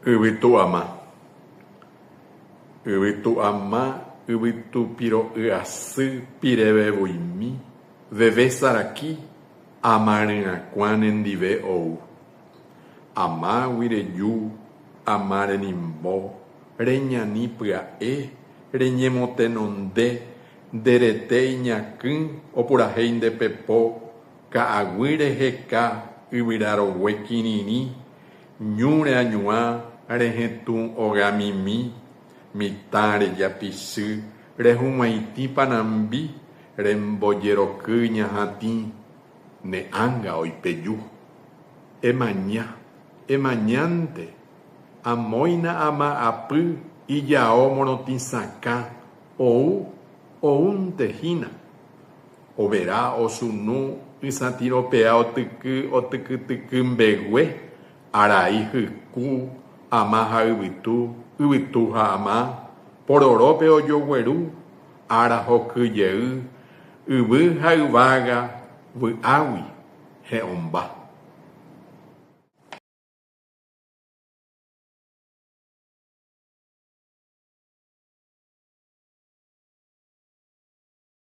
Yvytu ama. Yvytu ama yvytu piro'y asy pire vevuimi, veve saraki, ama ryakuã nendive ou. Amágui reju, ama renimbo, reñani pya'e, reñemotenonde, nde rete iñakỹ opurahéi nde pepo, ka'aguy reheka yvyra rogue kirirĩ, ñu reañuã rehetũ ogamimi, mitã rejapichy, rehug̃uaitĩ panambi, rembojeroky ñahatĩ, ne ánga oipeju. Emaña, emañánte, amóina ama apy ijao morotĩ sakã, ou, oúnte hína. Overa osunu ysatĩropea otyky otykytyky mbegue, arai hyku, ama ha yvytu, yvytu ha ama, pororópe ojogueru, ára hoky jey, yvy ha yvága vy'águi he'õmba.